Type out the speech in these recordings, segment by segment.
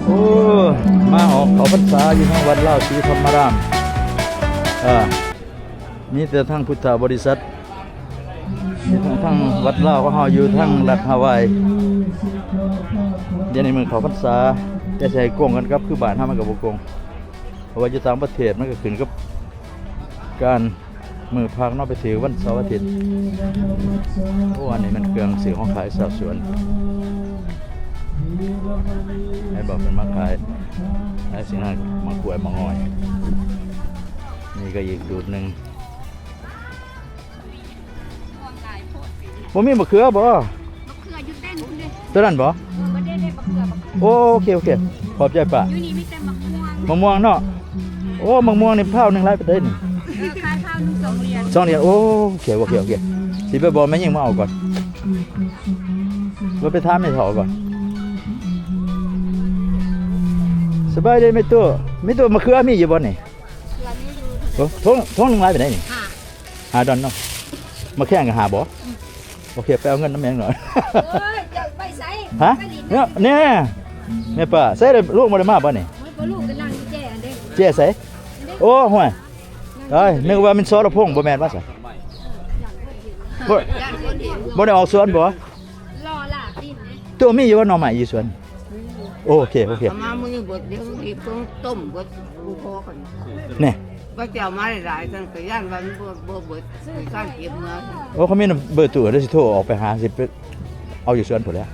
ໂອ້ ມາອອກເຂົ້າພັນສາຢູ່ທາງວັດລາວສີທຳມະລາມ ເອີ ມີແຕ່ທາງພຸດທະບໍລິສັດ ມີທັງ ທັງວັດລາວຂອງເຮົາຢູ່ທາງລັດຮາວາຍ. ດຽວນີ້ມື້ເຂົ້າພັນສາ ແຕ່ຊິໃຫ້ກົງກັນກັບຄືບ້ານເຮົາມັນກໍບໍ່ກົງ ເພາະວ່າຢູ່ຕ່າງປະເທດມັນກໍຂຶ້ນກັບການມື້ພັກເນາະ ໄປຖືວັນເສົາອາທິດ. ໂອ້ ອັນນີ້ແມ່ນເຄື່ອງຊື້ຂອງຂາຍຊາວສວນ ແມ່ນບໍ່ ເພິ່ນມາຂາຍຫຼາຍສິ່ງຫຼາຍ ໝາກກ້ວຍ ໝາກງອຍ. ນີ້ກໍອີກຈູດໜຶ່ງ. ບໍ່ມີມະເຂືອບໍ່? ມະເຂືອຢູ່ເຕັນພຸ້ນເດ້. ຕົວນັ້ນບໍ່? ເອີ ບໍ່ໄດ້ໄດ້ມະເຂືອ ມະເຂືອ. ໂອເຄ ໂອເຄ ຂອບໃຈປ້າ. ຢູ່ນີ້ມີແຕ່ມະມ່ວງ ມະມ່ວງເນາະ. ໂອ້ ມະມ່ວງນີ້ພາວໜຶ່ງຫຼາຍປານໃດນີ້? ເອີ ຂາຍພາວໜຶ່ງສອງຫຼຽນ ສອງຫຼຽນ. ໂອເຄ ໂອເຄ ໂອເຄ ຊິໄປບອກແມ່ຍິງມາເອົາກ່ອນ ວ່າໄປຖາມແມ່ເຖົ້າກ່ອນ. ສະບາຍດີແມ່ຕູ້ ແມ່ຕູ້ ມະເຂືອມີຢູ່ບໍ່ນີ້? ເຂືອມີຢູ່. ໂອ້ ຖົງ ຖົງໜຶ່ງຫຼາຍປານໃດນີ້? ຫ້າ ຫ້າດອນເນາະ. ມາແຂ່ງກັນຫາບໍ່? ອືມ ໂອເຄ ໄປເອົາເງິນນຳແມ່ໜ້ອຍ. ໂອ້ຍ ເຈົ້າໄປໃສ? ຮະ? ໄປຫຼິ້ນ ແນ່ ແມ່ປ້າ ໃສລະ ລູກບໍ່ໄດ້ມາບໍ່ນີ້? ໂອ້ຍ ບໍ່ ລູກກໍນັ່ງຢູ່ແຈຫັ້ນເດ້. ແຈໃສ? ໂອ້ ຫ້ວຍ ຕາຍ ນຶກວ່າແມ່ນ ສລະພົງ ບໍ່ແມ່ນວ່າຊັ້ນ. ບໍ່ ບໍ່ໄດ້ອອກສວນບໍ່? ລໍລາກດິນເດ້. ໂຕມີຢູ່ບໍ່ໜໍ່ໄມ້ຢູ່ສວນ? ໂອເຄ ໂອເຄ ເອົາມາມື້ນີ້ເບິດ ດຽວນີ້ຕົ້ມເບິດ ບໍ່ພໍກັນ. ແນ່ ວ່າຈະເອົາມາຫຼາຍໆ ຊັ້ນກໍຢ້ານວ່າມັນບໍ່ ບໍ່ເບິດ ຊິການເກັບເມືອ. ໂອ້ ເຂົາມີເບີຕູ້ ດຽວຊິໂທອອກໄປຫາ ຊິໄປເອົາຢູ່ສວນພຸ້ນແຫຼະ.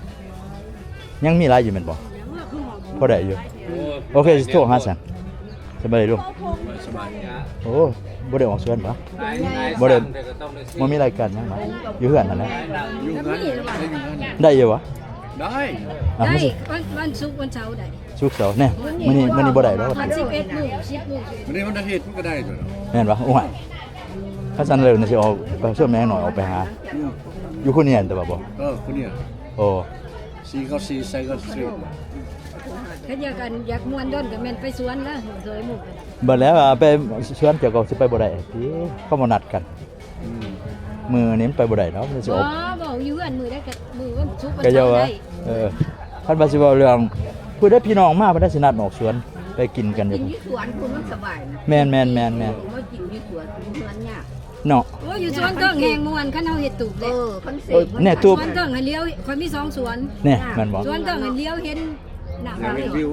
ຍັງມີຫຼາຍຢູ່ແມ່ນບໍ່? ພໍໄດ້ຢູ່. ໂອເຄ ຊິໂທຫາຊັ້ນ. ສະບາຍດີລຸງ. ສະບາຍດີ. ໂອ້ ບໍ່ໄດ້ອອກສວນບໍ່? ບໍ່ໄດ້ ບໍ່ມີລາຍການຫຍັງບໍ່? ຢູ່ເຮືອນຫັ້ນແຫຼະ. ຢູ່ເຮືອນ ໄດ້ຢູ່ບໍ່? ໄດ້ ໄດ້ ວັນ ວັນສຸກ ວັນເສົາໄດ້. ສຸກເສົາແນ່. ມື້ນີ້ ມື້ນີ້ບໍ່ໄດ້ດອກ. ວັນສິບເອັດໂມງ ສິບໂມງ. ມື້ນີ້ວັນອາທິດມັນກໍໄດ້ຕົວະ. ແມ່ນບໍ່? ໂອ້ຍ ຄັນຊັ້ນເລີຍ ຊິອອກໄປຊວນແມ່ນ້ອຍອອກໄປຫາ. ອືມ ຢູ່ຄູນຽນແຕ່ວ່າບໍ່? ເອີ ຄູນຽນ. ໂອ້ ສີ່ເກົ້າສີ່ ໄຊເກີນສະຕຣີດ. ຄັນຢາກ ອັນ ຢາກມ່ວນດົນກໍແມ່ນໄປສວນນະ ໂດຍໝູ່. ບັດແລ້ວໄປສວນເຈົ້າກໍຊິໄປບໍ່ໄດ້ຕິ ເຂົາບໍ່ນັດກັນ. ອືມ ມື້ນີ້ມັນໄປບໍ່ໄດ້ດອກ ມັນຊິອອກ. ບໍ່ ເວົ້າຢູ່ເຮືອນມື້ໃດກໍມື້ວັນສຸກ ວັນເສົາໄດ້. ເອີ ຄັນວ່າຊິເວົ້າເລື່ອງ ຜູ້ໃດພີ່ນ້ອງມາ ເພິ່ນໄດ້ຊິນັດອອກສວນ ໄປກິນກັນຢູ່ ກິນຢູ່ສວນພຸ້ນ ມັນສະບາຍ. ແມ່ນໆໆໆ ມາກິນຢູ່ສວນ ຢູ່ເຮືອນຍາກ. ເນາະ. ໂອ້ຍ ຢູ່ສວນເທິງແຮງມ່ວນ ຄັນເຮົາເຮັດຕູບເດ້. ເອີ ຄັນເສກ ເອີ ແນ່ຕູບ ສວນເທິງຫັ້ນຫຼຽວ ຂ້ອຍມີສອງສວນ. ແນ່ ແມ່ນບໍ່? ສວນເທິງຫັ້ນຫຼຽວເຫັນນ້ຳທະເລ. ເຫັນວິວ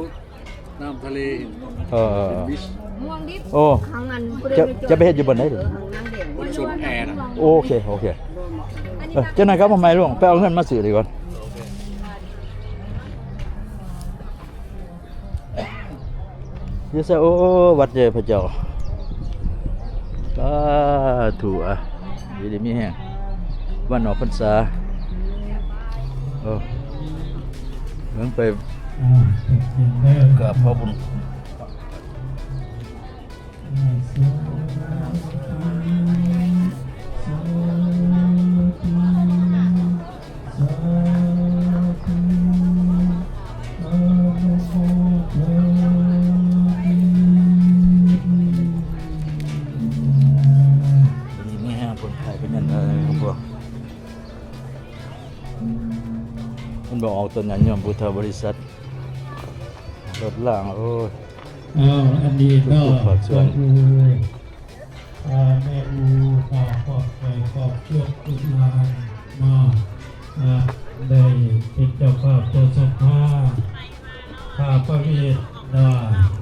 ນ້ຳທະເລ. ເອີ ເປັນບິດ ມ່ວງດິບ. ໂອ້ ເຈົ້າ ເຈົ້າໄປເຮັດຢູ່ບ່ອນໃດ? ເອີ ເພິ່ນຊົນແອນະ. ໂອເຄ ໂອເຄ. ເອີ ຈັກໜ້ອຍກັບມາໃໝ່ລຸງ ໄປເອົາເງິນມາຊື້ດີກ່ອນ. ຢູ່ໃສ? ໂອ້ ວັດໃຫຍ່ພະເຈົ້າ. ສາທຸ ອ່ະ ຢູ່ດີມີແຮງ ວັນອອກພັນສາ. ໂອ້ ເບິ່ງໄປ ອ່າ ກາບຂອບຄຸນ. ດີແຮງ ຄົນຂາຍເປັນຫຍັງເອີຍ ພວກ ມັນບໍ່ອອກຕົນຍາດໂຍມພຸດທະບໍລິສັດ ລົດລາງ ໂອ້ຍ. ເອົາ ອັນນີ້ເນາະ ພວກຜູ້ ອ່າ ແມ່ອູ່ ຂອບໃຈຂອບຄຸນທຸກທ່ານເນາະ ອ່າ ໄດ້ເປັນເຈົ້າພາບເຈົ້າສັດທາ ຄ່າພະເວດເນາະ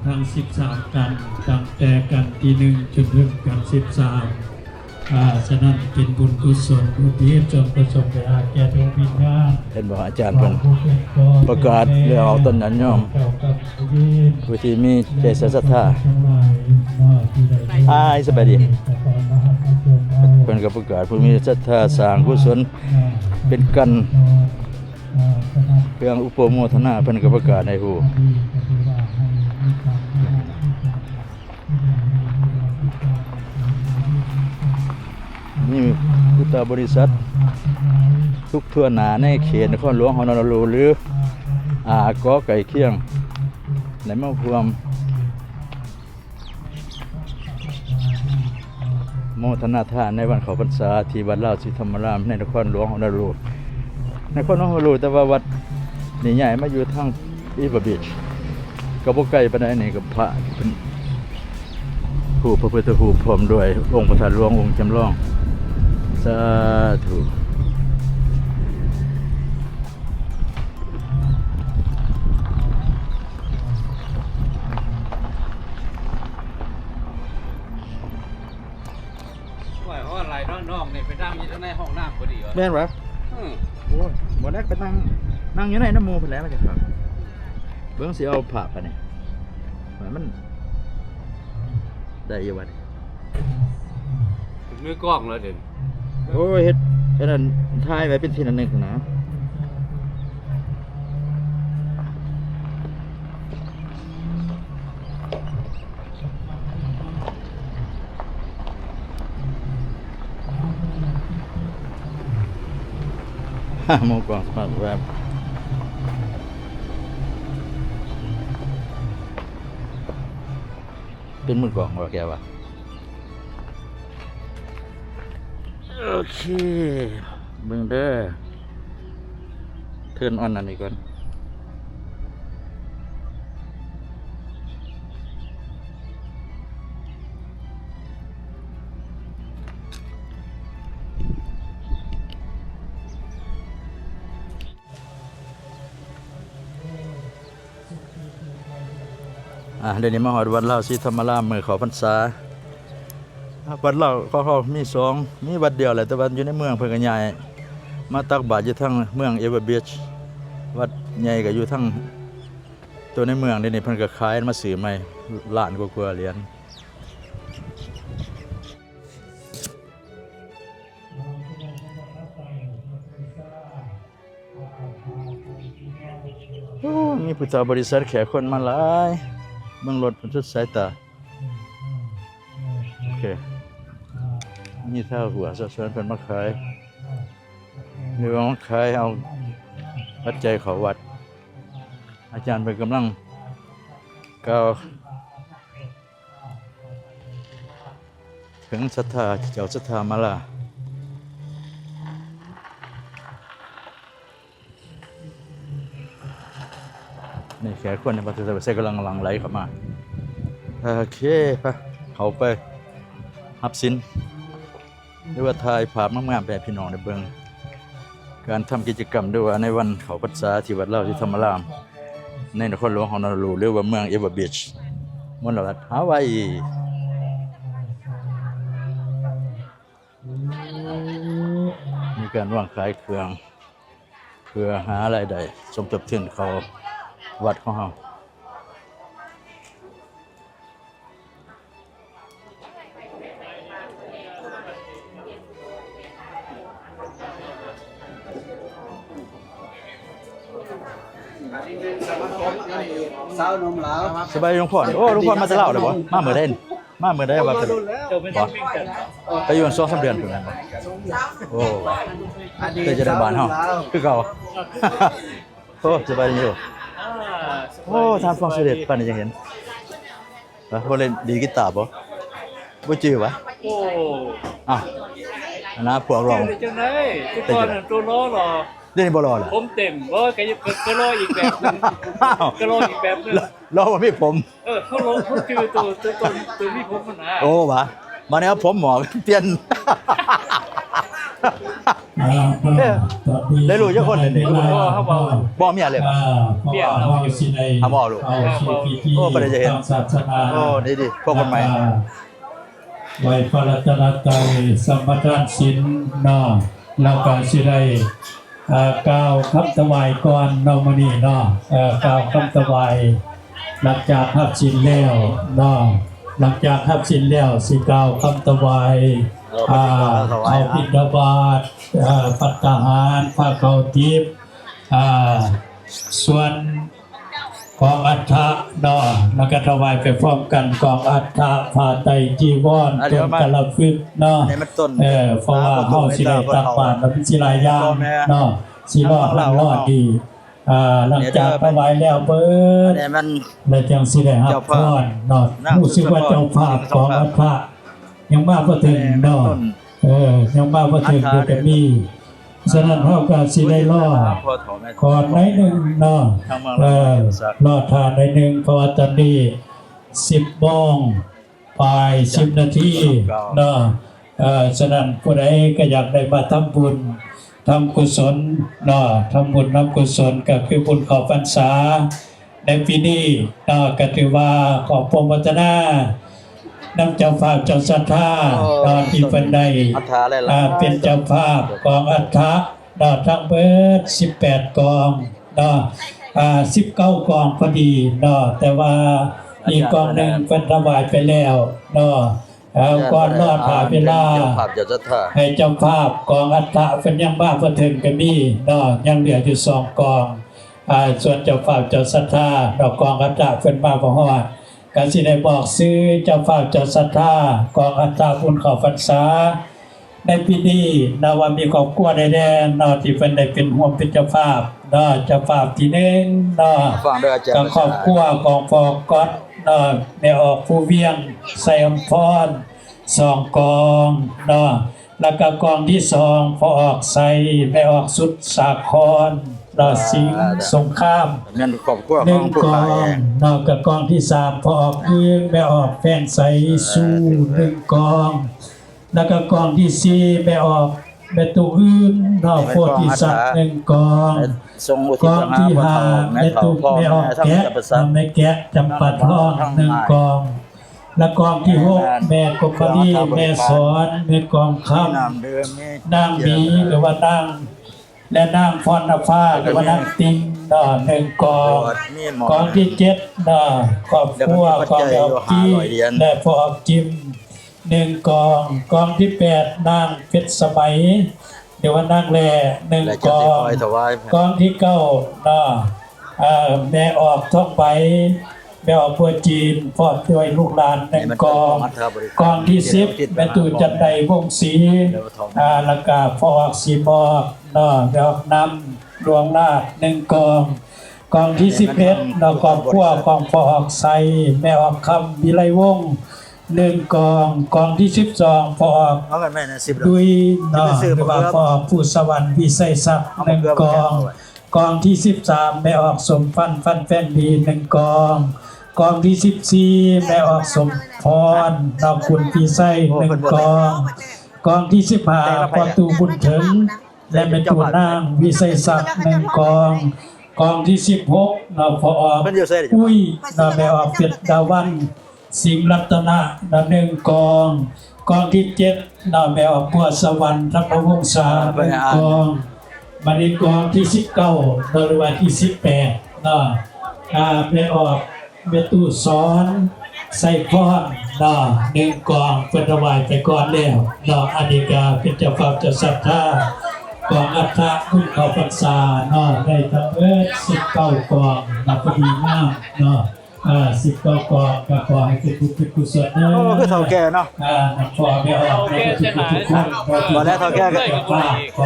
ທັງສິບສາມກັນ ຕັ້ງແຕ່ກັນທີໜຶ່ງຈົນເຖິງກັນທີສິບສາມ. ອ່າ ສະນັ້ນເປັນບຸນກຸສົນອຸທິດສ່ວນກຸສົນໄປຫາແກ່ດວງວິນຍານ. ເຫັນບໍ່ ອາຈານເພິ່ນປະກາດເລື່ອງອອກຕົນຍາດໂຍມ ຜູ້ທີ່ມີໃຈໃສ່ສັດທາ. ອ້າຍ ສະບາຍດີ. ເພິ່ນກໍປະກາດ ຜູ້ມີສັດທາສ້າງກຸສົນເປັນກັນ ເພື່ອອຸປະໂມທະນາ ເພິ່ນກໍປະກາດໃຫ້ຮູ້. ມີພຸດທະບໍລິສັດທຸກທົ່ວໜ້າໃນເຂດນະຄອນຫຼວງຮອນໂນຣູ ຫຼື ອາ ກໍໃກ້ຄຽງ ໄດ້ມາຮ່ວມໂມທະນາທານໃນວັນເຂົ້າພັນສາ ທີ່ວັດລາວສີທຳມະລາມ ໃນນະຄອນຫຼວງຮອນໂນຣູ ນະຄອນຫຼວງຮອນໂນຣູ ແຕ່ວ່າວັດ ນີ້ຍ້າຍມາຢູ່ທາງ Ewa Beach ກໍບໍ່ໄກປານໃດ. ນີ້ກໍພະເພິ່ນ ຮູບພະພຸດທະຮູບ ພ້ອມດ້ວຍອົງພະທາດຫຼວງ ອົງຈຳລອງ. ສາທຸ. ໂອ້ຍ ຮ້ອນຫຼາຍເນາະ ນ້ອງນີ້ໄປນັ່ງຢູ່ທາງໃນຫ້ອງນ້ຳພໍດີວ່າ. ແມ່ນຫວາ? ອື ໂອ້ຍ ບໍ່ໄດ້ໄປນັ່ງ ນັ່ງຢູ່ໃນນຳໝູ່ພຸ້ນແຫຼະ ມັນຈະຄັກ. ເບິ່ງຊິເອົາພາບປານນີ້ ວ່າມັນໄດ້ຢູ່ບໍ່ນີ້. ມືກ້ອງແລ້ວເດ້. ໂອ້ຍ ເຮັດ ເຮັດອັນ ຖ່າຍໄວ້ເປັນທີ່ອັນໜຶ່ງນະ. ໝູ່ກອງສະພາບແວບ ເປັນມືກອງບໍ່ແກວ່າ? ໂອເຄ ເບິ່ງເດີ ເທີນອອນອັນນີ້ກ່ອນ. ອ່າ ດຽວນີ້ມາຮອດວັດລາວສີທຳມະລາມ ມື້ເຂົ້າພັນສາ. ວັດລາວຂອງເຮົາມີສອງ ມີວັດດຽວແຫຼະ ແຕ່ວ່າຢູ່ໃນເມືອງ ເພິ່ນກໍຍ້າຍມາຕັກບາດຢູ່ທາງເມືອງ Ewa Beach. ວັດໃຫຍ່ກໍຢູ່ທາງຕົວໃນເມືອງ. ດຽວນີ້ເພິ່ນກໍຂາຍມາຊື້ໃໝ່ ລ້ານກວ່າໆຫຼຽນ. ໂອ້ ມີພຸດທະບໍລິສັດແຂກຄົນມາຫຼາຍ ເບິ່ງລົດເພິ່ນສຸດສາຍຕາ. ໂອເຄ ມີຊາວຫົວຊາວຊວນເພິ່ນມາຂາຍ ຫຼືວ່າມາຂາຍເອົາປັດໄຈເຂົ້າວັດ. ອາຈານເພິ່ນກຳລັງກ່າວ ເຖິງສັດທາ ເຈົ້າສັດທາມາລາ. ນີ້ແຂກຄົນໃນວັດໄຊກຳລັງຫຼັ່ງໄຫຼເຂົ້າມາ. ໂອເຄ ໄປ ເຂົ້າໄປຮັບສິນ ຫຼືວ່າຖ່າຍພາບງາມໆ ໃຫ້ພີ່ນ້ອງໄດ້ເບິ່ງ ການທຳກິດຈະກຳ ຫຼືວ່າໃນວັນເຂົ້າພັນສາທີ່ວັດລາວສີທຳມະລາມ ໃນນະຄອນຫຼວງຮອນໂນຣູ ຫຼືວ່າເມືອງ Ewa Beach ມົນລະວັດ ຮາວາອີ. ມີການວາງຂາຍເຄື່ອງ ເພື່ອຫາລາຍໄດ້ສົມທົບທຶນເຂົ້າວັດຂອງເຮົາ. ສາວໜຸ່ມລາວ. ສະບາຍດີ ລຸງພອນ. ໂອ້ ລຸງພອນມາແຕ່ລາວແລ້ວບໍ່? ມາມື້ໃດ? ມາມື້ໃດວ່າ? ບໍ່ ໄປຢູ່ສອງສາມເດືອນພຸ້ນແມ່ນບໍ່? ໂອ້ ເຄີຍຈະໄດ້ບ້ານເຮົາຄືເກົ່າ. ໂອ້ ສະບາຍດີຢູ່. ໂອ້ ທ່ານຟອງສຸເດດ ປານນີ້ຍັງເຫັນ. ເອີ ບໍ່ຫຼິ້ນດີດກີຕາບໍ່? ບໍ່ຈື່ຫວາ? ໂອ້ ອ້າວ ອັນນາພວກເຮົາ ຈື່ໄດ້ຈັ່ງໃດ? ແຕ່ກ່ອນຫັ້ນໂຕຫຼໍ່ໆ ດຽວນີ້ບໍ່ຫຼໍ່ລະ? ຜົມເຕັມ. ບໍ່ ກໍ ກໍຫຼໍ່ອີກແບບໜຶ່ງ. ອ້າວ ກໍຫຼໍ່ອີກແບບໜຶ່ງ. ຫຼໍ່ ຫຼໍ່ບໍ່ມີຜົມ. ເອີ ເຮົາຫຼໍ່ ເຮົາຈື່ໂຕ ໂຕ ໂຕ ໂຕມີຜົມຫັ້ນນະ. ໂອ້ ຫວາ? ມາແນວຜົມໝອກປ່ຽນ. ເອີ ໄດ້ລູກຈັກຄົນ? ບໍ່ ເຮົາບໍ່ ບໍ່ເມຍເລີຍ. ເອີ ເພາະວ່າເຮົາຊິໄດ້ ຫາບໍ່ເອົາລູກ. ເອົາຊີວິດ ໂອ້ ບໍ່ໄດ້ຈະເຫັນ ທາງສາສະໜາ. ໂອ້ ດີໆ ພວກຄົນໃໝ່ ອ່າ ໄຫວ້ພະລັດຕະນະໄຕ ສະມາທານສິນເນາະ ແລ້ວກໍຊິໄດ້ ອ່າ ກ່າວຄຳຖວາຍກ່ອນເນາະ ມື້ນີ້ເນາະ. ເອີ ກ່າວຄຳຖວາຍ ຫຼັງຈາກຮັບສິນແລ້ວເນາະ ຫຼັງຈາກຮັບສິນແລ້ວ ຊິກ່າວຄຳຖວາຍ ອ່າ ເອົາບິນທະບາດ ອ່າ ພັດຕາຫານ ພາເຂົ້າຕິບ ອ່າ ສ່ວນກອງອັດຖະເນາະ ແລ້ວກໍຖວາຍໄປພ້ອມກັນ ກອງອັດຖະ ຜ້າໄຕ ຈີວອນ ຕົ້ນກາລະພຶກເນາະ. ເອີ ເພາະວ່າເຮົາຊິໄດ້ຕັກບາດ ແລ້ວມັນຊິຫຼາຍຢ່າງເນາະ ຊິລໍຫັ້ນລໍນີ້. ອ່າ ຫຼັງຈາກຖວາຍແລ້ວເບີດ ແລ້ວຈັ່ງຊິໄດ້ຮັບພອນເນາະ. ຮູ້ສຶກວ່າເຈົ້າພາບຂອງອັດຖະຍັງມາບໍ່ເຖິງເນາະ. ເອີ ຍັງມາບໍ່ເຖິງ ເພິ່ນຈະມີ ສະນັ້ນເຮົາກໍຊິໄດ້ລໍກ່ອນໜ້ອຍໜຶ່ງເນາະ ເອີ ລໍຖ້າໜ້ອຍໜຶ່ງ ເພາະວ່າຕອນນີ້ສິບໂມງປາຍສິບນາທີເນາະ ເອີ ສະນັ້ນຜູ້ໃດກໍຢາກໄດ້ມາທຳບຸນທຳກຸສົນເນາະ ທຳບຸນທຳກຸສົນ ກໍຄືບຸນເຂົ້າພັນສາ ໃນປີນີ້ເນາະ ກໍຖືວ່າຂໍໂປໂມທະນານຳເຈົ້າພາບເຈົ້າສັດທາເນາະ ທີ່ເພິ່ນໄດ້ ເປັນເຈົ້າພາບກອງອັດຖະເນາະ ທັງເບິດສິບແປດກອງເນາະ ອາ ສິບເກົ້າກອງພໍດີເນາະ ແຕ່ວ່າອີກກອງໜຶ່ງເພິ່ນຖວາຍໄປແລ້ວເນາະ ເອົາ ກ່ອນລໍຖ້າເວລາ ເຈົ້າພາບເຈົ້າສັດທາ ໃຫ້ເຈົ້າພາບກອງອັດຖະເພິ່ນຍັງມາບໍ່ເຖິງກໍມີເນາະ ຍັງເຫຼືອຢູ່ສອງກອງ ອາ ສ່ວນເຈົ້າພາບເຈົ້າສັດທາເນາະ ກອງອັດຖະເພິ່ນມາບໍ່ຮອດ ກໍຊິໄດ້ບອກຊື່ເຈົ້າພາບເຈົ້າສັດທາກອງອັດຖະບຸນເຂົ້າພັນສາ ໃນປີນີ້ນະ ວ່າມີຄອບຄົວໃດແດ່ເນາະ ທີ່ເພິ່ນໄດ້ເປັນຮ່ວມເປັນເຈົ້າພາບເນາະ ເຈົ້າພາບທີໜຶ່ງເນາະ ກໍຄອບຄົວຂອງພໍ່ອອກກັອດເນາະ ແມ່ອອກພູວຽງ ໄຊອຳພອນ ສອງກອງເນາະ ແລ້ວກໍກອງທີສອງ ພໍ່ອອກໄຊ ແມ່ອອກສຸດສາຄອນເນາະ ສິງສົງຄາມ ແມ່ນຄອບຄົວຂອງຜູ້ຕາຍເນາະ ກໍກອງທີສາມ ພໍ່ອອກອຶ້ງ ແມ່ອອກແພງໄຊ ຊູ່ ໜຶ່ງກອງ ແລ້ວກໍກອງທີສີ່ ແມ່ອອກ ແມ່ຕູ້ອຶ້ງເນາະ ໂພທິສັດ ໜຶ່ງກອງ ກອງທີຫ້າ ແມ່ຕຸກ ແມ່ອອກແກະ ແມ່ແກະ ຈຳປາທອງ ໜຶ່ງກອງ ແລະກອງທີຫົກ ແມ່ກົມມະລີ ແມ່ສອນ ແມ່ກອງຄຳ ນາງໝີ ຫຼືວ່ານາງ ແລະນາງພອນນະພາ ຫຼືວ່ານາງຕິ່ງເນາະ ໜຶ່ງກອງ ກອງທີເຈັດເນາະ ຄອບຄົວຂອງແມ່ອອກຈີ ແລະພໍ່ອອກຈິມ ໜຶ່ງກອງ ກອງທີແປດ ນາງເພັດສະໄໝ ຫຼືວ່ານາງແລ ໜຶ່ງກອງ ກອງທີເກົ້າເນາະ ເອີ ແມ່ອອກທອງໃບ ແມ່ອອກບົວຈີນ ພ້ອມດ້ວຍລູກຫຼານ ໜຶ່ງກອງ ກອງທີສິບ ແມ່ຕູ້ຈັນໄດ ວົງສີ ອາ ແລ້ວກະພໍ່ອອກສີໝອກເນາະ ແມ່ອອກນຳ ຫຼວງລາດ ໜຶ່ງກອງ ກອງທີສິບເອັດເນາະ ຄອບຄົວຂອງພໍ່ອອກໄຊ ແມ່ອອກຄຳ ວິໄລວົງ ໜຶ່ງກອງ ກອງທີສິບສອງ ພໍ່ອອກດຸຍເນາະ ຫຼືວ່າພໍ່ອອກພູສະຫວັນ ວິໄຊສັກ ໜຶ່ງກອງ ກອງທີສິບສາມ ແມ່ອອກສົມພັນ ພັນແຟງດີ ໜຶ່ງກອງ ກອງທີສິບສີ່ ແມ່ອອກສົມພອນ ເນາະ ຄຸນປີໄຊ ໜຶ່ງກອງ ກອງທີສິບຫ້າ ພໍ່ຕູ້ບຸນເຖິງ ແລະແມ່ຕູ້ນາງວິໄຊສັກ ໜຶ່ງກອງ ກອງທີສິບຫົກເນາະ ພໍ່ອອກອຸ້ຍເນາະ ແມ່ອອກເພັດດາວັນ ສິງລັດຕະນະເນາະ ໜຶ່ງກອງ ກອງທີເຈັດເນາະ ແມ່ອອກບົວສະຫວັນ ທຳມະວົງສາ ໜຶ່ງກອງ ບາດນີ້ກອງທີສິບເກົ້າເນາະ ຫຼືວ່າທີສິບແປດເນາະ ອາ ແມ່ອອກ ແມ່ຕູ້ສອນ ໄຊພອນເນາະ ໜຶ່ງກອງ ເພິ່ນຖວາຍໄປກ່ອນແລ້ວເນາະ ອັນນີ້ກະເປັນເຈົ້າພາບເຈົ້າສັດທາ ກອງອັດຖະບຸນເຂົ້າພັນສາເນາະ ໄດ້ທັງເບິດສິບເກົ້າກອງເນາະ ພໍດີງາມເນາະ ອາ ສິບເກົ້າກອງ ກໍຂໍໃຫ້ເປັນບຸນເປັນກຸສົນເດີ ໂອ້ ຄືເຖົ້າແກ່ເນາະ ອາ ນຳພໍ່ແມ່ອອກ ເຖົ້າແກ່ ເນາະ ທຸກໆຄົນ ບໍ່ແລ້ວເຖົ້າແກ່ກໍ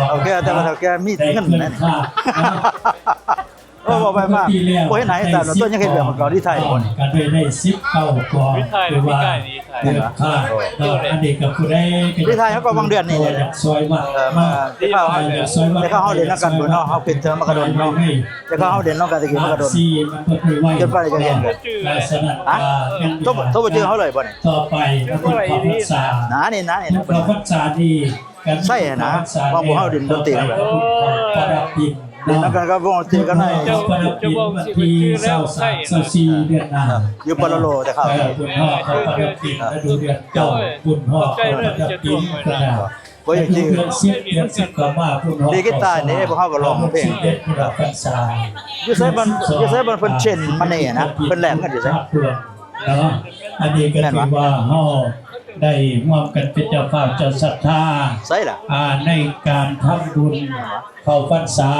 ເຖົ້າແກ່ແຕ່ວ່າເຖົ້າແກ່ມີເງິນ ໄດ້ເກີນຄາດເນາະ ເອີ ເວົ້າໄປມາ ບໍ່ເຫັນໃຫ້ຕາມ ຕົວຍັງເຮັດແບບເກົ່າ ລີໄທ ກໍໄດ້ ໄດ້ສິບເກົ້າກອງ ຖືວ່າເກີນຄາດເນາະ ອັນນີ້ກໍຜູ້ໃດກໍຢາກ ລີໄທເຮົາກໍຫວ່າງເດືອນນີ້ແຫຼະ ຢາກຊ່ອຍມາ ເອີ ມາ ແຕ່ເຮົາ ແຕ່ເຮົາເຮົາຫຼິ້ນນຳກັນພຸ້ນເນາະ ເຮົາເປັນເທື່ອມາກະດົນເນາະ ແຕ່ເຮົາເຮົາຫຼິ້ນນຳກັນແຕ່ກີ້ມາກະດົນ ຈົນປານໃດຈະເຫັນກັນ ສະນັ້ນ ໂທ ໂທບໍ່ຈື່ເຮົາເລີຍບໍ່ນີ້ ຕໍ່ໄປເຮົາເປັນເຂົ້າພັນສາ ໜານີ້ ໜານີ້ ເຂົ້າພັນສານີ້ ໃຊ່ນະ ເພາະພວກເຮົາຫຼິ້ນດົນຕີນຳກັນ ປະດັບດິນ ຫຼິ້ນນຳກັນກັບວົງດົນຕີກັນໃນ ປະດັບດິນວັນທີຊາວສາມ ຊາວສີ່ ເດືອນໜ້າ ຢູ່ປາລາໂລແຕ່ເຂົາ ເອີ ບຸນຮອດເຂົາປະດັບດິນ ລະດູເດືອນເກົ້າ ບຸນຮອດເຂົາປະດັບດິນກະດາ ບໍ່ຢາກຈື່ ເດືອນສິບ ເດືອນສິບເຂົ້າມາ ບຸນຮອດເຂົາ ເດກິຕານີ້ ພວກເຮົາກໍຮ້ອງເພງ ສິບເອັດ ບຸນຮອດພັນສາ ຢູ່ໃສມັນ ຢູ່ໃສມັນເພິ່ນເຊັນມາເນນະ ເພິ່ນແລກເງິນຢູ່ໃສ? ເນາະ ອັນນີ້ກໍຖືວ່າເຮົາໄດ້ຮ່ວມກັນເປັນເຈົ້າພາບເຈົ້າສັດທາ ໃສລະ ອ່າ ໃນການທຳບຸນເຂົ້າພັນສາ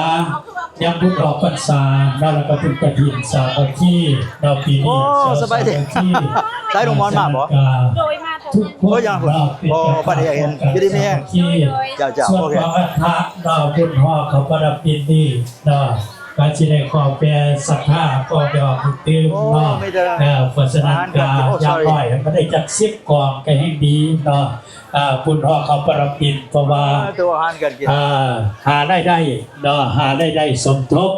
ຍັງບຸນອອກພັນສາເນາະ ແລ້ວກໍບຸນກະຖິນສາມັກຄີເນາະ ປີນີ້ ໂອ້ ສະບາຍດີ ສາມັກຄີ ສາຍລຸງມອນມາບໍ່? ໂດຍ ມາ ທຸກຄົນເນາະ ເປັນເຈົ້າພາບຮ່ວມກັນສາມັກຄີ ເຈົ້າ ເຈົ້າ ໂອເຄ ສ່ວນກອງອັດຖະເນາະ ບຸນຫໍເຂົ້າປະດັບປີນີ້ເນາະ ກໍຊິໄດ້ຂໍແຜ່ສັດທາ ຂໍແຜ່ອອກຕື່ມເນາະ. ເອີ ເພາະສະນັ້ນກໍຢ່າງໜ້ອຍກໍໄດ້ຈັກສິບກອງກໍແຮ່ງດີເນາະ. ອ່າ ບຸນຫໍ່ເຂົ້າປະລະປິນ ເພາະວ່າ ເອີ ໂຕອາຫານການກິນ ອ່າ ຫາລາຍໄດ້ເນາະ ຫາລາຍໄດ້ສົມທົບ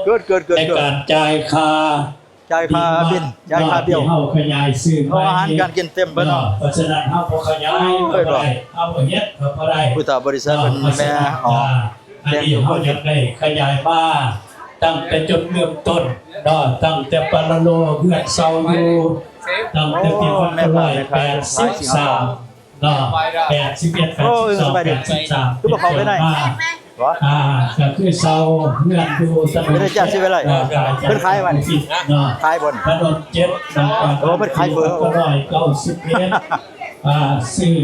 ໃນການຈ່າຍຄ່າ ຈ່າຍຄ່າບິນ ຈ່າຍຄ່າບ້ຽວ ເຮົາຂະຫຍາຍຊື້ ເພາະອາຫານການກິນເຕັມເບິດເນາະ. ເພາະສະນັ້ນເຮົາບໍ່ຂະຫຍາຍກໍບໍ່ໄດ້ ເຮົາບໍ່ເຮັດກໍບໍ່ໄດ້. ພຸດທະບໍລິສັດເພິ່ນແມ່ອອກ ອັນນີ້ເຮົາຢາກໄດ້ຂະຫຍາຍມາຕັ້ງແຕ່ຈຸດເລີ່ມຕົ້ນເນາະ ຕັ້ງແຕ່ປະລະໂລ ເຮືອນເຊົ່າຢູ່ ຕັ້ງແຕ່ປີພັນເກົ້າຮ້ອຍແປດສິບສາມ ເນາະ ແປດສິບເອັດ ແປດສິບສອງ ແປດສິບສາມ ຄືບໍ່ເຂົ້າໄປໃນ ອ່າ ກໍຄືເຊົ່າເຮືອນຢູ່ຖະໜົນ ເພິ່ນຂາຍບໍ່ນີ້ ເນາະ ຂາຍບໍ່ນີ້ ຖະໜົນເຈັດ ໂອ້ ເພິ່ນຂາຍເບີ ຮ້ອຍເກົ້າສິບເອັດ ອ່າ ຊື້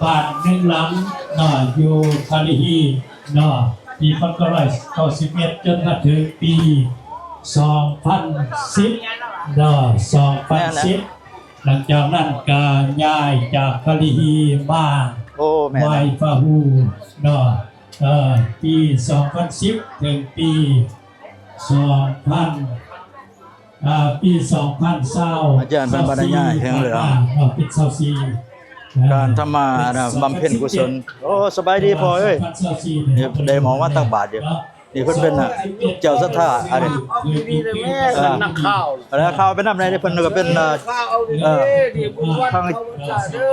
ບ້ານໜຶ່ງຫຼັງເນາະ ຢູ່ຄາລິຮີເນາະ ປີພັນເກົ້າຮ້ອຍເກົ້າສິບເອັດ ຈົນມາເຖິງປີສອງພັນສິບເນາະ ສອງພັນສິບ ຫຼັງຈາກນັ້ນກໍຍ້າຍຈາກຄາລິຮີມາ ໂອ້ ແມ່ນ ໄຫວ້ພະຮູເນາະ ເອີ ປີສອງພັນສິບ ເຖິງປີສອງພັນ ອ່າ ປີສອງພັນຊາວ ອາຈານເພິ່ນບັນຍາຍເຖິງເລື່ອງ ເນາະ ເປັນຊາວສີ່ ການທຳມາບຳເພັນກຸສົນ. ໂອ້ ສະບາຍດີພໍ່ເອີຍ ໄດ້ມາຕັກບາດຢູ່. ນີ້ເພິ່ນເປັນເຈົ້າສັດທາ ອັນນີ້ ເອີ ນັກຂ່າວ ແລ້ວຂ່າວໄປນຳໃດ ເພິ່ນກໍເປັນ ເອີ ທາງ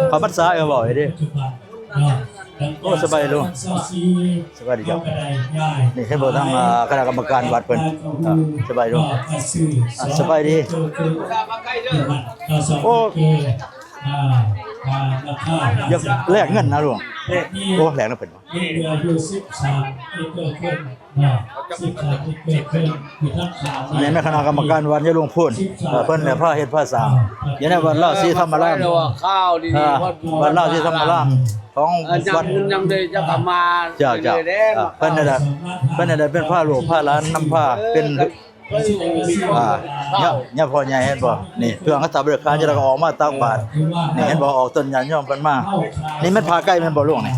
ເຂົ້າພັນສາ ເອີ ເວົ້າໃຫ້ເດ້. ໂອ້ ສະບາຍດີລຸງ ສະບາຍດີເຈົ້າ. ນີ້ເຫັນບໍ່ ທາງ ເອີ ຄະນະກຳມະການວັດເພິ່ນ ເອີ ສະບາຍດີລຸງ ເອີ ສະບາຍດີ. ໂອ້ ຢາກແລກເງິນນະລຸງ. ໂອ້ ແລກນຳເພິ່ນ ຍັງເຫຼືອຢູ່ສິບສາມເອເກີເຄິ່ງເນາະ ສິບສາມເອເກີເຄິ່ງ ຢູ່ທາງຂ້າງ ແມ່ນຄະນະກຳມະການວັດຍາລຸງພູນ ເອີ ເພິ່ນແຫຼະພາເຮັດພາສ້າງ ຢູ່ໃນວັດລາວສີທຳມະລາມ ເອີ ວັດລາວສີທຳມະລາມ ຂອງວັດ ຍັງໄດ້ຈັກມາ ເຈົ້າ ເຈົ້າ ເອີ ເພິ່ນນັ້ນແຫຼະ ເພິ່ນນັ້ນແຫຼະເປັນພາລູກພາຫຼານນຳພາເປັນ ອ່າ ຍາ ຍາພໍ່ໃຫຍ່ເຫັນບໍ່ ນີ້ເຄື່ອງຄາຖາບໍລິຂານ ຈະໄດ້ກໍອອກມາຕັກບາດ ນີ້ເຫັນບໍ່ ອອກຕົນຍາດໂຍມເພິ່ນມາ. ນີ້ແມ່ນຜ້າໄກ່ແມ່ນບໍ່ລຸງນີ້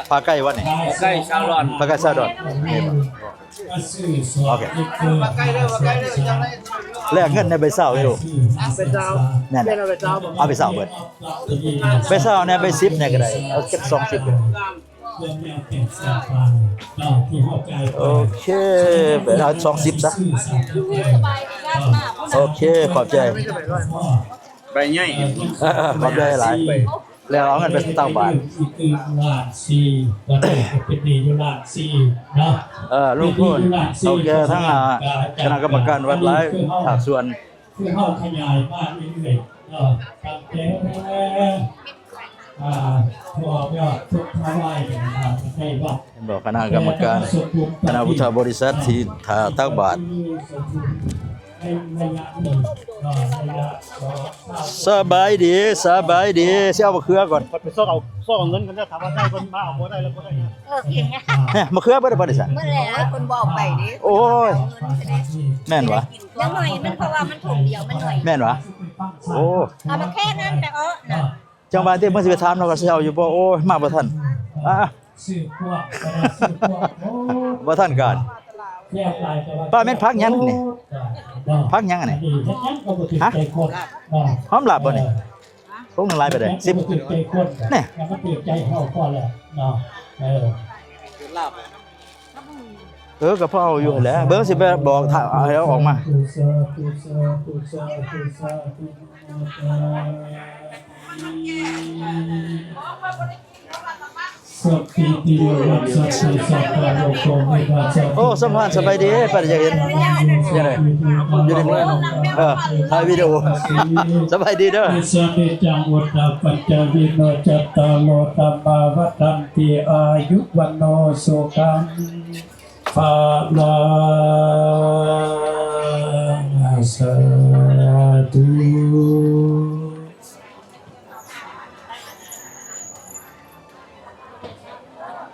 ຜ້າໄກ່ວັດນີ້ ຜ້າໄກ່ຊາວດອນ ຜ້າໄກ່ຊາວດອນ ນີ້ບໍ່ ໂອເຄ ແລກເງິນໃນໃບຊາວຢູ່ ໃບຊາວ ແມ່ນ ເອົາໃບຊາວເບິດ ໃບຊາວແດ່ ໃບສິບແດ່ກໍໄດ້ ເອົາຈັກສອງສິບ ໂອເຄ ໄປເອົາສອງສິບຊະ ໂອເຄ ຂອບໃຈ ໃບໃຫຍ່ ຂອບໃຈຫຼາຍ ແລ້ວເອົາເງິນໄປຕັກບາດ ເອີ ລຸງພູນ ເຖົ້າແກ່ທັງ ອ່າ ຄະນະກຳມະການວັດຫຼາຍພາກສ່ວນ ຄືເຮົາຂະຫຍາຍມາເລື້ອຍໆເນາະ ຕັ້ງແຕ່ ອ່າ ພວກຍອດສຸດທະວາຍເປັນທາງໃນວັດ ເຫັນບໍ່ ຄະນະກຳມະການ ຄະນະພຸດທະບໍລິສັດທີ່ຖ້າຕັກບາດ. ໃນໄລຍະນີ້ເນາະ ໄລຍະສອງສາມ ສະບາຍດີ ສະບາຍດີ ຊິເອົາມະເຂືອກ່ອນ ໄປຊອກເອົາ ຊອກເອົາເງິນກັນ ຖ້າວ່າໄດ້ເພິ່ນມາເອົາ ບໍ່ໄດ້ແລ້ວບໍ່ໄດ້. ໂອເຄ ແຮະ ມະເຂືອເບິດແລ້ວບໍ່ນີ້ຊະ ເບິດແລ້ວ ເພິ່ນບໍ່ເອົາໄປເດ້. ໂອ້ຍ ແມ່ນຫວາ ຍັງໜ້ອຍ ມັນ ເພາະວ່າມັນຖົງດຽວ ມັນໜ້ອຍ ແມ່ນຫວາ. ໂອ້ ເອົາມາແຄ່ນັ້ນໄປເອາະນະ ຈັ່ງວ່າຕິ ເມື່ອຊິໄປຖາມລາວວ່າຊິເອົາຢູ່ບໍ່ ໂອ້ຍ ມາບໍ່ທັນ ອ່າ ບໍ່ທັນການ. ປ້າ ແມ່ນຜັກຫຍັງນີ້ ຜັກຫຍັງອັນນີ້ ຮະ ຫອມລາບບໍ່ນີ້? ຖົງໜຶ່ງຫຼາຍປານໃດ? ສິບ ແນ່ ເອີ ກໍພໍເອົາຢູ່ຫັ້ນແຫຼະ ເບິ່ງຊິໄປບອກຖ້າໃຫ້ເອົາອອກມາ. ໂອ້ ສົມພານ ສະບາຍດີ ປານຢາກເຫັນ ຈັ່ງໃດ ຢູ່ໃນເມືອງ ເອີ ຖ່າຍວິດີໂອ ສະບາຍດີເດີ. ນິດສັງ ນິດຈັງ ວຸດທາ ປັດຈາ ວິໂນ ຈັດຕາໂລ ທຳມາ ວັດທັນຕິ ອາຍຸ ວັນໂນ ສຸຂັງ ພະລັງ ສາທຸ.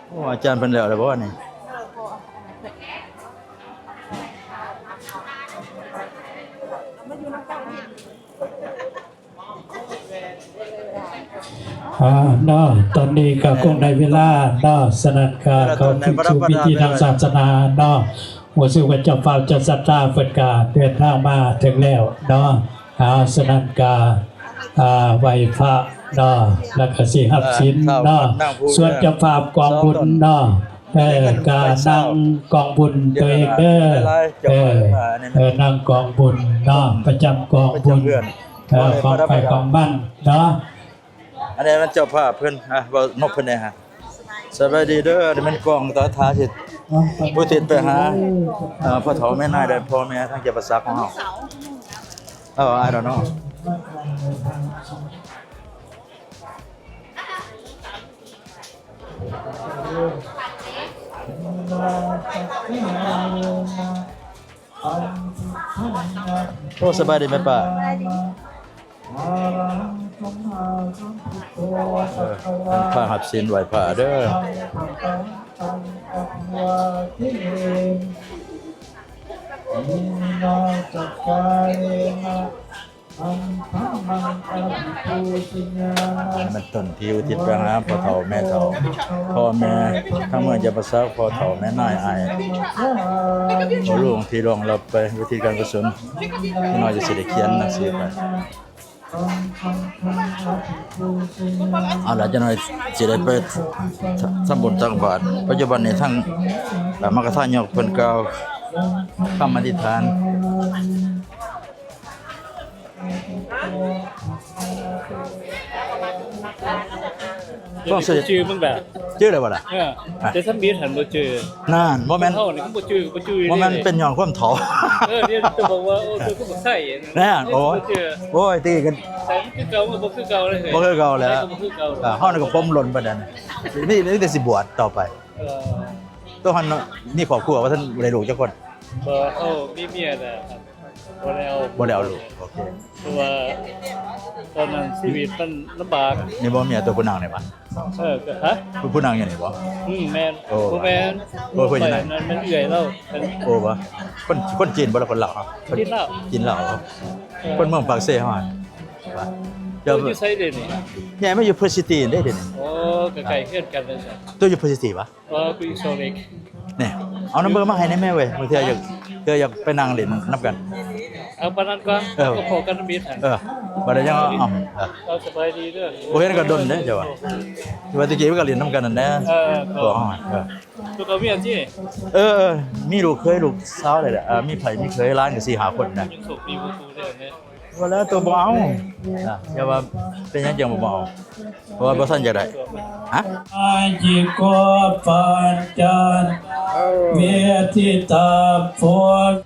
ໂອ້ ອາຈານເພິ່ນແລ້ວແລ້ວບໍ່ນີ້? ອ່າ ເນາະ ຕອນນີ້ກໍຄົງໄດ້ເວລາເນາະ ສະນັ້ນກໍເຂົ້າສູ່ພິທີທາງສາສະໜາເນາະ. ຮູ້ສຶກວ່າເຈົ້າພາບເຈົ້າສັດທາເພິ່ນກະເດີນທາງມາເຖິງແລ້ວເນາະ. ເອົາ ສະນັ້ນກະ ອ່າ ໄຫວ້ພະເນາະ ແລ້ວກະຊິຮັບສິນເນາະ. ສ່ວນເຈົ້າພາບກອງບຸນເນາະ ເອີ ກະນັ່ງກອງບຸນໂຕເອງເດີ ເອີ ນັ່ງກອງບຸນເນາະ ປະຈຳກອງບຸນ ເອີ ຂອງໃຜຂອງມັນເນາະ. ອັນນີ້ແມ່ນເຈົ້າພາບເພິ່ນ ອ່າ ເວົ້ານົບເພິ່ນແດ່ຮະ. ສະບາຍດີເດີ ອັນນີ້ແມ່ນກອງຕາທາຊິອຸທິດໄປຫາ ເອີ ພໍ່ເຖົ້າແມ່ນາຍ ແລະ ພໍ່ແມ່ທາງເຈົ້າປາສັກຂອງເຮົາ. ເອີ I don't know. ໂອ້ ສະບາຍດີແມ່ປ້າ. ເອີ ເປັນພາຮັບສິນໄຫວ້ພະເດີ. ອັນນີ້ແມ່ນຕົ້ນທີ່ອຸທິດໄປຫາພໍ່ເຖົ້າແມ່ເຖົ້າ ພໍ່ແມ່ທາງເມືອງຈຳປາສັກ ພໍ່ເຖົ້າແມ່ນາຍ ອ້າຍພໍ່ລຸງທີ່ລ່ວງລັບໄປ ອຸທິດການກຸສົນ. ນ້ອຍກໍຊິໄດ້ຂຽນໜັງສືໄປ. ເອົາລະ ຈັກໜ່ອຍຊິໄດ້ໄປທຳບຸນຕັກບາດ. ປັດຈຸບັນນີ້ທາງ ເອີ ມັກກະທາຍົກເພິ່ນກ່າວຄຳອະທິຖານ. ຟັງຊື່ ຈື່ມັນແບບ ຈື່ໄດ້ບໍ່ລະ? ເອີ ແຕ່ທຳອິດຫັ້ນບໍ່ຈື່. ນັ້ນ ບໍ່ແມ່ນ ເຮົານີ້ບໍ່ຈື່ ບໍ່ຈື່ ບໍ່ແມ່ນເດ້ ເປັນຍ້ອນຄວາມເຖົ້າ. ເອີ ດຽວຈະບອກວ່າ ໂອ້ ຄືບັກໄຊ ແນ່ ໂອ້ຍ ບໍ່ຈື່ ໂອ້ຍ ຕີກັນ ໃສ່ມັນຄືເກົ່າ ມັນບໍ່ຄືເກົ່າເລີຍ ບໍ່ຄືເກົ່າແລ້ວ ໃສ່ກໍບໍ່ຄືເກົ່າ. ເອີ ເຮົານີ້ກໍຜົມຫຼົ່ນປານນັ້ນ ມີ ມີແຕ່ຊິບວດຕໍ່ໄປ. ເອີ ໂຕຫັ້ນມີຄອບຄົວບໍ່? ບໍ່ທັນໄດ້ລູກຈັກຄົນ. ບໍ່ ເຮົາມີເມຍແລ້ວ ບໍ່ໄດ້ເອົາ ບໍ່ໄດ້ເອົາລູກ. ໂອເຄ ເພາະວ່າຕອນນັ້ນຊີວິດມັນລຳບາກ. ນີ້ບໍ່ເມຍໂຕຜູ້ນາງນີ້ປະ? ເອີ ກໍ ຮະ? ຜູ້ ຜູ້ນາງຢູ່ນີ້ບໍ່? ອືມ ແມ່ນ. ໂອ້ ບໍ່ແມ່ນ. ໂອ້ ເພິ່ນຢູ່ໃນນັ້ນ ແມ່ນເອື້ອຍລາວ. ໂອ້ ບໍ່ ຄົນ ຄົນຈີນບໍ່ ຫຼືຄົນລາວ? ຈີນລາວ ຈີນລາວ. ເອີ ຄົນເມືອງປາກເຊເຮົາ. ເຈົ້າຢູ່ໃສເດນີ້? ຍ້າຍມາຢູ່ເພີຊິຕີເດ້ເດນີ້. ໂອ້ ກໍໃກ້ເຮືອນກັນເລີຍ. ໂຕຢູ່ເພີຊິຕີປະ? ບໍ່ ກູຢູ່ຊໍເລັກ. ນີ້ ເອົານຳເບີມາໃຫ້ແດ່ແມ່ເວີຍ ບາງເທື່ອຢາກ ເທື່ອຢາກໄປນັ່ງຫຼິ້ນນຳກັນ. ເອົາປານນັ້ນກ່ອນ. ເອີ ກໍພໍກັນນຳບິດຫັ້ນ. ເອີ ບັດນີ້ຍັງເອົາ ເອົາ ເອົາ ສະບາຍດີເດີ. ບໍ່ເຫັນກັນດົນເດ້ເຈົ້າວ່າ ວ່າແຕ່ກີ້ມັນກໍຫຼິ້ນນຳກັນນັ້ນແຫຼະ. ເອີ ກໍ ເອີ ຕົວກໍມີອາຊີບ. ເອີ ເອີ ມີລູກເຂີຍລູກສາວແຫຼະ ເອີ ມີໃຜມີເຂີຍຫຼານກໍສີ່ຫ້າຄົນນະ. ຍັງໂຊກດີບໍ່ ບໍ່ແລ້ວໂຕບໍ່ເອົານະ ຢ່າວ່າເປັນຫຍັງຈັ່ງບໍ່ເອົາ ເພາະວ່າບໍ່ທັນຢາກໄດ້. ຮະ? ເອີ